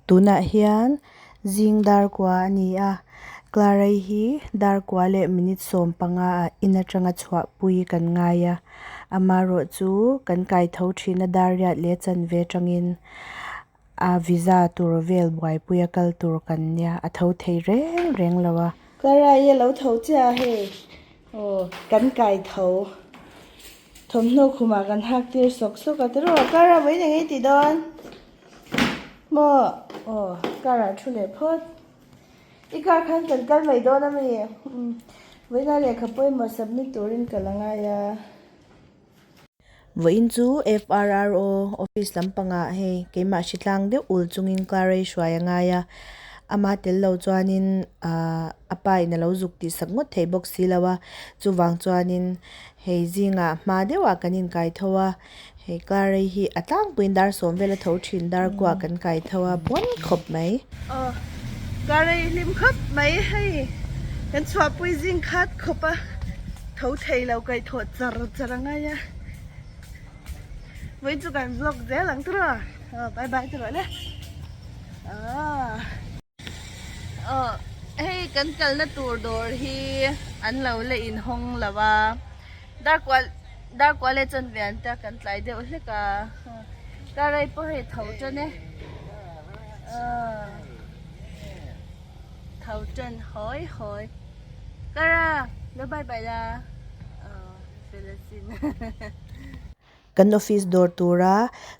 Tunah hian zing dar kua a ni a Clara-i hi dar kua leh minute 15 ah in atanga chhuah pui kan ngai a amaherawh chu kan kai tho thin a dar riat leh chanve atangin a visa tur vel buaipui a kal tur kan nia a tho thei reng reng lo a. Clara-i a lo tho chiah a hei aw kan kai tho thawmhnaw khumah kan hak tir sawk sawk a tiraw Clara vawiin eng nge i tih dawn? Maw aw car ah thu leh phawt i car khan kan kal mai dawn a mi vawiina lehkha pawimawh submit turin ka la ngai a. Vawiin chu FRRO office lampangah hei keimah hritlang deuh ul chungin Clara i hruai a ngai a ama tel lo chuanin ahh a pa in a lo zuk tih sak ngawt thei bawk si lo a chuvang chuanin hei zingah hma deuhah kan inkai tho a. Hei Clara-i hi a tlangpuiin dar sawm vel a tho thin dar kuah kan kai tho a pawn khawp mai. Aw Clara-i hlim khawp mai hei kan chhuahpui zing khat khawp a tho thei lo kaih thawh char char a ngai a vawiin chu kan vlog zel ang tawh aw bye bye tawh le aw. Aw hei kan kalna tur dawr hi an lo la inhawng lo a dar kual dar kual leh chuan ve an tia kan tlai deuh hlek a car pawh hei tho tan e aw tho tan hawi hawi car a lo bye bye la aw fel asin. Kan office dawr tura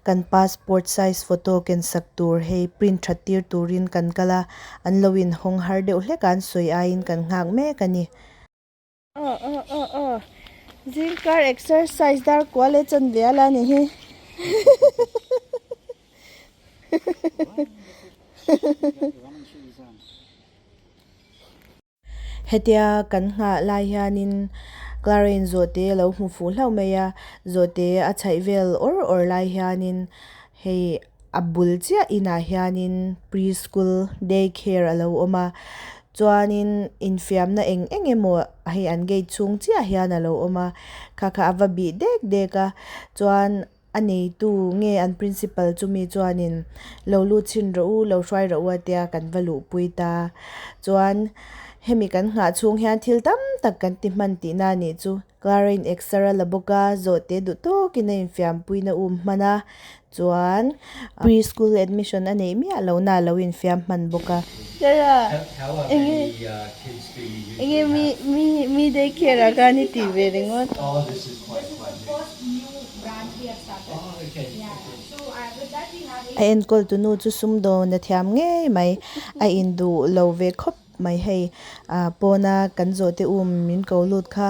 kan passport size photo ken sak tur hei print that tir turin kan kal a, an lo inhawng har deuh hlek a an sawi aiin kan nghak mek a ni. Aw aw aw aw zing kar exercise dar kual e chan ve a la ni hi. Hetia kan nghah lai hianin Clara-in zawhte a lo hmu fuh hlauh mai a, zawhte a chhaih vel awr awr lai hianin hei a bul chiah inah hianin pre-school day care a lo awm a, chuanin infiamna eng eng emaw hei an gate chhung chiah hian a lo awm a, kha kha a va bih dek dek a, chuan. A neitu nge an principal chumi chuanin lo lut chhin rawh u, lo hruai rawh u a tia kan va luhpui ta. Chuan hemi kan nghah chhung hian thil tam tak kan ti hman tihna a nih chu. Clara-in exer a la bawk a, zawhte duh tawkin a infiampuina um hman a, chuan pre-school admission a neih miah lohna a lo infiam hman bawk a. Clara, enge enge mi mi mi day care ah khan i tih ve ringawt? A enkawl tunu chu sumdawn a thiam ngei mai a induh lo ve khawp mai hei ah pawna kan zawh te um min ko lut kha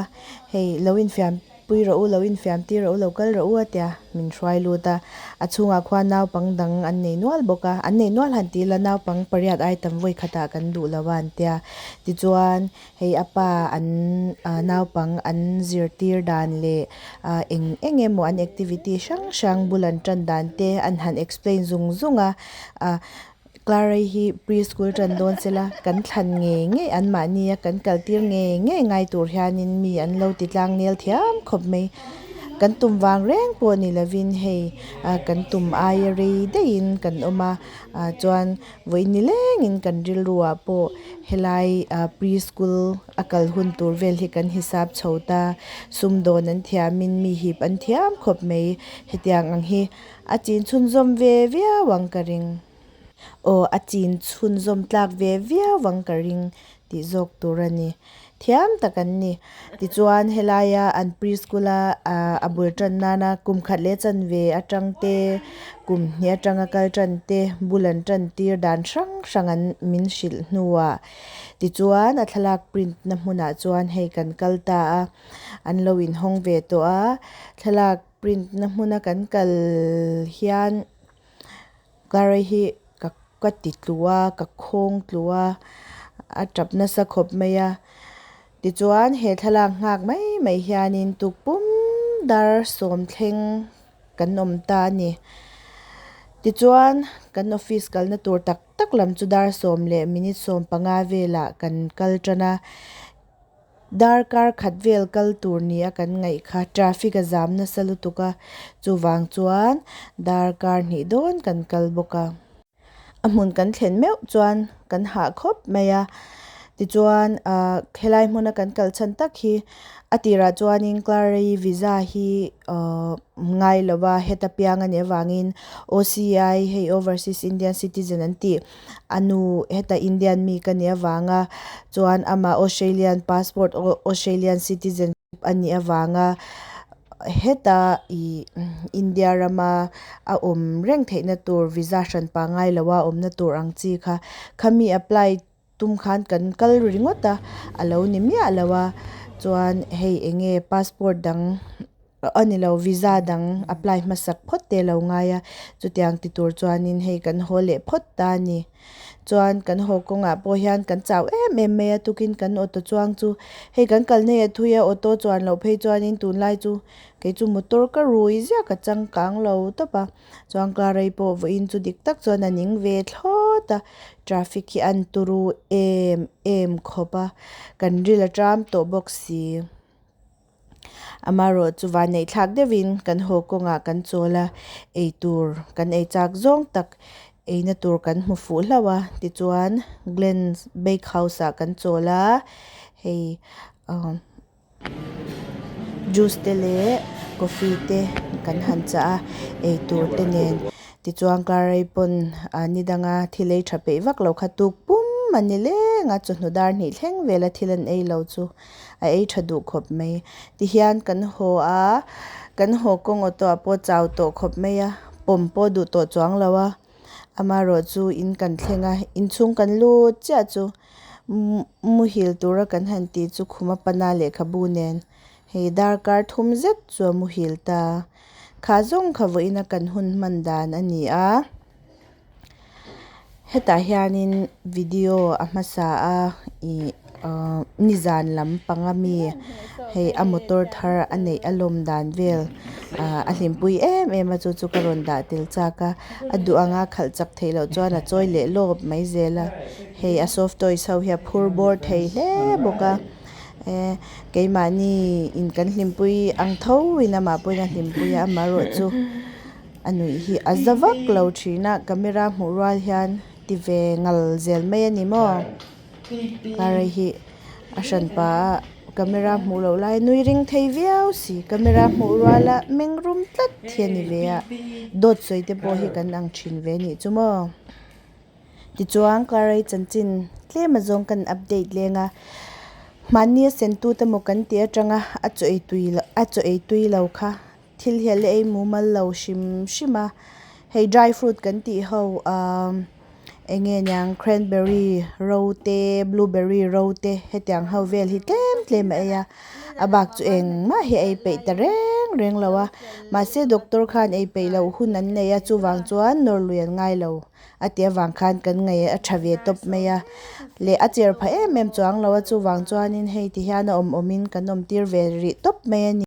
hei lo infiam pui rawh u lo infiam tir rawh u lo kal rawh u a tia min hruai lut a a chhungah khuan naupang dang an nei nual bawk a an nei nual han tih ila naupang pariat ai tam vawi khatah kan duh lo a an tia tichuan Hei a pa an ah naupang an zirtir dan leh ah eng eng emaw an activity hrang hrang bul an tan dan te an han explain zung zung a ah Clara-i hi pre-school tan dawn sela kan thlan ngei ngei an mahni a kan kal tir ngei ngei ngai tur hianin mi an lo ti tlang nel thiam khawp mai. Kan tum vang reng pawh ni lovin hei ah kan tum aia rei daihin kan awm a ah chuan Vawi ni lengin kan rilruah pawh helai ah pre school a kal hun tur vel hi kan hisap chho ta, sumdawn an thiamin mi hip an thiam khawp mai, hetiang ang hi a chin chhunzawm ve viau ang ka ring. Aw a chin chhunzawm tlak ve viau ang ka ring tih zawk tur a ni. Thiam tak an ni. Tichuan helaia an pre-school a ah a bul tan nana kum khat leh chanve atang te kum hnih atanga kal tan te bul an tan tir dan hrang hrang an min hrilh hnuah tichuan a thlalak print na hmunah chuan hei kan kal ta a an lo inhawng ve tawh a thlalak print na hmuna kan kal hian Clara hi ka ka ti tlu a ka khawng tlu a a tap nasa khawp mai a tichuan he thlalak nghak mai mai hianin tukpum dar sawm thleng kan awm ta a ni tichuan kan office kalna tur tak tak lam chu dar sawm leh minute 15 velah kan kal tan a. Darkar khat vel kal tur ni a kan ngaih kha traffic a zam nasa lutuk a chuvang chuan darkar hnih dawn kan kal bawk a. A hmun kan thlen meuh chuan kan hah khawp mai a tichuan ahh helai hmuna kan kal chhan tak hi a tirah chuanin Clara-i visa hi ahh ngai lova heta piang anih avangin O C I hei overseas indian citizen an tih a nu heta indian mi ka nih avanga chuan amah australian passport australian citizen anih avanga heta ih India rama a awm reng theihna tur visa hranpa ngai lo a awmna tur ang chi kha khami apply tum khan kan kal ringawt a alo ni miah lo a chuan hei eng nge passport dang a nilo visa dang apply hmasak phawt te alo ngai a chutiang ti tur chuanin hei kan haw leh phawt ta a ni chuan kan haw kawngah pawh hian kan chau em em mai a tukin kan auto chuang chu hei kan kalna hi a thui a auto chuan loh phei chuanin tunlai chu kei chu motor ka rui ziak a changkang lo tawp a chuan Clara-i pawh vawiin chu dik tak chuan a ning ve thlawt a traffic hi an turu em em khawp a kan ril a ṭam tawh bawk si. Amaherawh chu vanneih thlak deuhin kan haw kawngah kan chawl a, eitur kan ei chak zawng tak eina tur kan hmu fuh hlauh a tichuan Glens bake house ah kan chawl a hei ah juice te leh coffee te kan han chah a eitur te nen tichuan Clara-i pawn ah ni danga thil ei tha peih vak lo kha tuk pum a ni leng a chawhnu dar hnih thleng vela thil an ei lo chu. a ei tha duh khawp mai tihian kan haw a kan haw kawng auto ah pawh chau tawh khawp mai a pawm pawh duh tawh chuang lo a amaherawh chu in kan thleng a inchhung kan lut chiah chu muhil tura kan han tih chu khum a pana lehkhabu nen hei darkar thum zet chu a muhil ta kha zawng kha vawiin a kan hun hman dan a ni a. Hetah hianin video a hmasa a ih ahh nizan lampang ami hei a motor thar a neih a lawm dan vel ahh a hlimpui em em a chu chu ka rawn dah tel chak a a duh anga khalh chak theih loh chuan a chawi leh lawp mai zel a hei a soft toys ho hi a phur bawr thei hle bawk a eh keimahni in kan hlimpui ang tho in amah pawhin a hlimpui a amaherawhchu. A nuih hi a za vak lo thin a camera hmuh rual hian ti ve ngal zel mai a ni maw Clara hi a hran pa a camera hmuh loh lai a nui ring thei viau si camera hmuh ruala meng rum tlat hi a ni ve a dawt sawi te pawh hi kan ang thin ve anih chu maw. Tichuan Clara-i chanchin tlem azawng kan update leng a, hmanni a sentute maw kan tih atanga a chaw ei tui loh a chaw ei tui lo kha thil hi a la ei mumal lo hrim hrim a, hei dry fruit kan tih ho ahh eng nge niang cranberry ro te blueberry ro te hetiang ho vel hi tlem tlem a ei a, a bak chu engmah hi a ei peih ta reng reng lo a, mahse doctor khan ei peih loh hun an nei a chuvang chuan nawr lui an ngai lo. A tih avang khan kan ngaih a tha ve tawp mai a leh a cher phah em em chuang lo a chuvang chuanin hei ti hian a awm awmin kan awm tir ve rih tawp mai a ni.